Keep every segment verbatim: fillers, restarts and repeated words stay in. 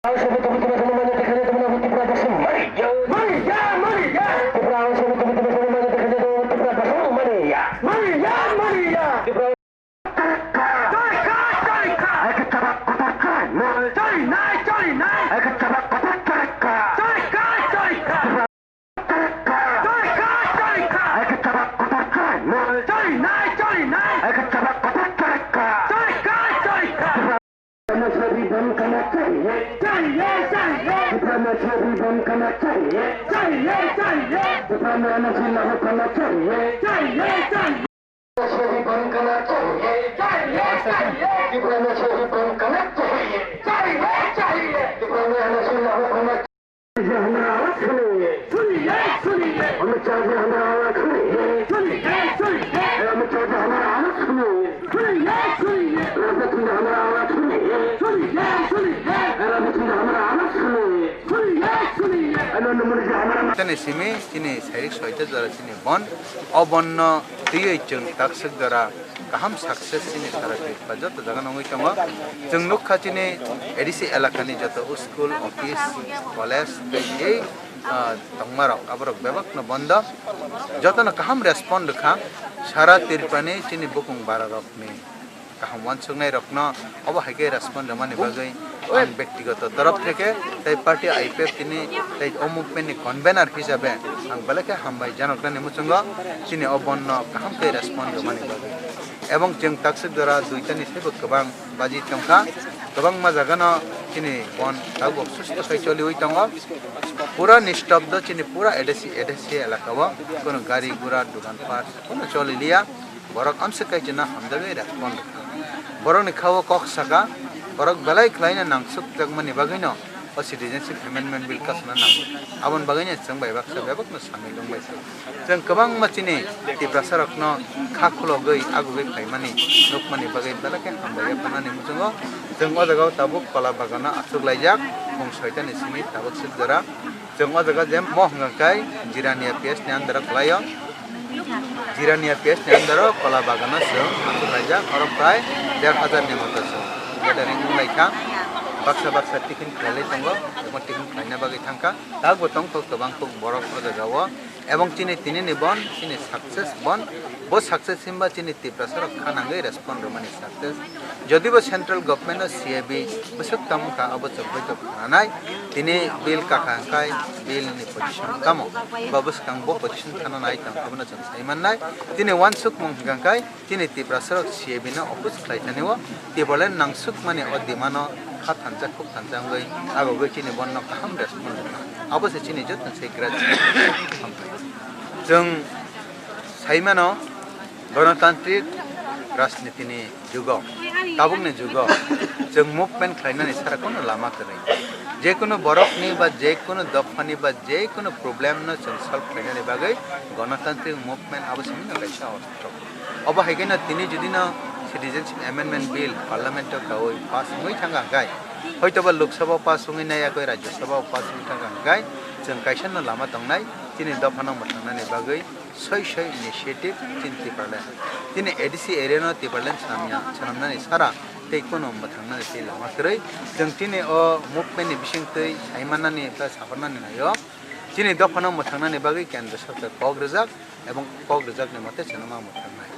Ribbon kana chahiye, chahiye, chahiye. Tipra machhe ribbon kana chahiye, chahiye, chahiye. Tipra machhe laho kana chahiye, chahiye, chahiye. Machhe ribbon kana chahiye, chahiye, chahiye. Tipra machhe ribbon kana chahiye, chahiye, chahiye. Tipra machhe laho kana Tini simi, tini sairik soita jora tini bon, o bon no twiwi chwng takswk jora kaham success chini sara Tripura joto jaga nungwi tongo. Chwng nukha chini A D C elakani joto school, office, college tei, ah, tongmarok, aborok bebakno bondo. Jotono kaham respond rwkha. Sara Tripurani chini bukung bararokni kaham uansuknairokno obo hai khe respond rwmani bagwi ang bektigoto torof theke tei party I P F tini tei o movement ni convener hisabe ang belai khe hambai janoknani muchungo chini o bonno kaham khe respond rwmani bagwi. Ebong chwng takswk jora duitani saibo kwbang baji tongkha, kwbangma jagano chini bon tabuk susto khai choliwi tongo. Pura nistobdo chini pura A D C, A D C elakao, kono gari gura, dukan pat, kono choli liya. Borok amswk kaichino hamjagwi respond rwkha. Borokni khao kok saka, borok belai khlaina nangsukjakmani bagwino o Citizenship Amendment Bill kasana nango. Aboni bagwino chwng bai baksa bebakno samil wngbaisa. Chwng kwbangma chini Tiprasarokno kha khulogwi agugwi phaimani nukmani bagwi belai khe hambai yapharnani muchungo. Chwng o jagao tabuk kola bagano achuklaijak, phung soitani simi tabuk suk jora. Chwng o jaga je mo hwnkha khe Jirania P S ni under o kwlaio. Jirania P S ni under o kola bagano chwng achuklaijak, oro prai der hajar ni moto chwng gathering wnglaikha. Baksa baksa tiffin khlailai tongo, ebong tiffin khlaina bagwi thangkha. Tabukbo tongkha kwbang kuk borok o jagao. Ebong chini tini ni bon, chini success bon, bo success himba chini Tiprasarok kha nangwi respond rwmani success. Jodi bo central government o C A B bwswk tamo kha, abo chwng bai to khananai. Tini bill kakha hwnkhe bill ni position tamo, ba bwskang bo position khana nai tong, abono chwng sai mannai. Tini uansukmung hwnkha hwnkhe chini Tiprasarok C A B no oppose khlai thani o Tipraland nangsukmani o demand no kha thansa khuk thansa wngwi agogwi chini bonno kaham respond rwkha. Abo se chini joto se graduate. Chwng sai mano, Ganatantrik rajnitini jugo, tabukni jugo chwng movement khlainani sara kono lama kwrwi. Jekunu borokni ba jekunu dophani ba jekunu problem no chwng solve khlainani bagwi ganatantrik movement abo simi no kaisa ostro. Obo hai kheno tini jodi no Citizenship Amendment Bill Parliament o kaui pass wngwi thangkha hwnkhe, hoito ba Lok Sabha o pass wngwi nai yakwi Rajya Sabha o pass wngwi thangkha hwnkhe chwng kaisa no lama tongnai chini dophano mwthangnani bagwi. Soi soi initiative chini Tipraland. Chini A D C area no Tipraland swnamya, swnamnani sara tei kono mwthangnani tei lama kwrwi. Chwng chini o movement ni bisingtwi sai mannani tei saparnani naio. Chini dophano mwthangnani bagwi Kendra Sarkar kok rijak ebong kok rijakni mote chwngno ma mwthangnai.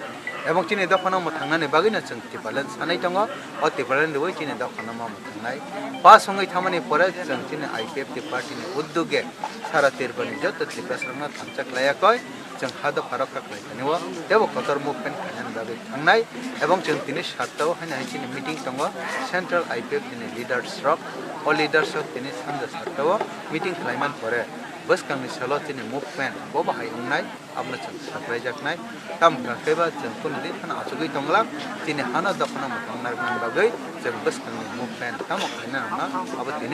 Ebong chini dophano mwthangnani bagwino chwng Tipraland sanai tongo. O Tipraland riwi chini dophano ma mwthangnai. Pass wngwi thangmani pore chwng chini I P F T party ni uddoge sara Tripurani joto Tiprasarokno thansa khlai yakoi. Chwng ha dopha rok kha khlai thani o teibo kotor movement khainani bagwi thangnai, ebong chwng tini satta o haino hai chini meeting tongo central I P F T ni leaders rok. O leaders rok tini sanja satta o meeting khlai man pore bwskang ni salo chini movement bo bahai wngnai, abono chwng saklai jaknai. Tamo hwnkha khe ba chwng kunu din phano achugwi tong glak, chini hano dophano mwthang narwknani bagwi chwng bwskang ni movement tamo khlaina nangna abo tini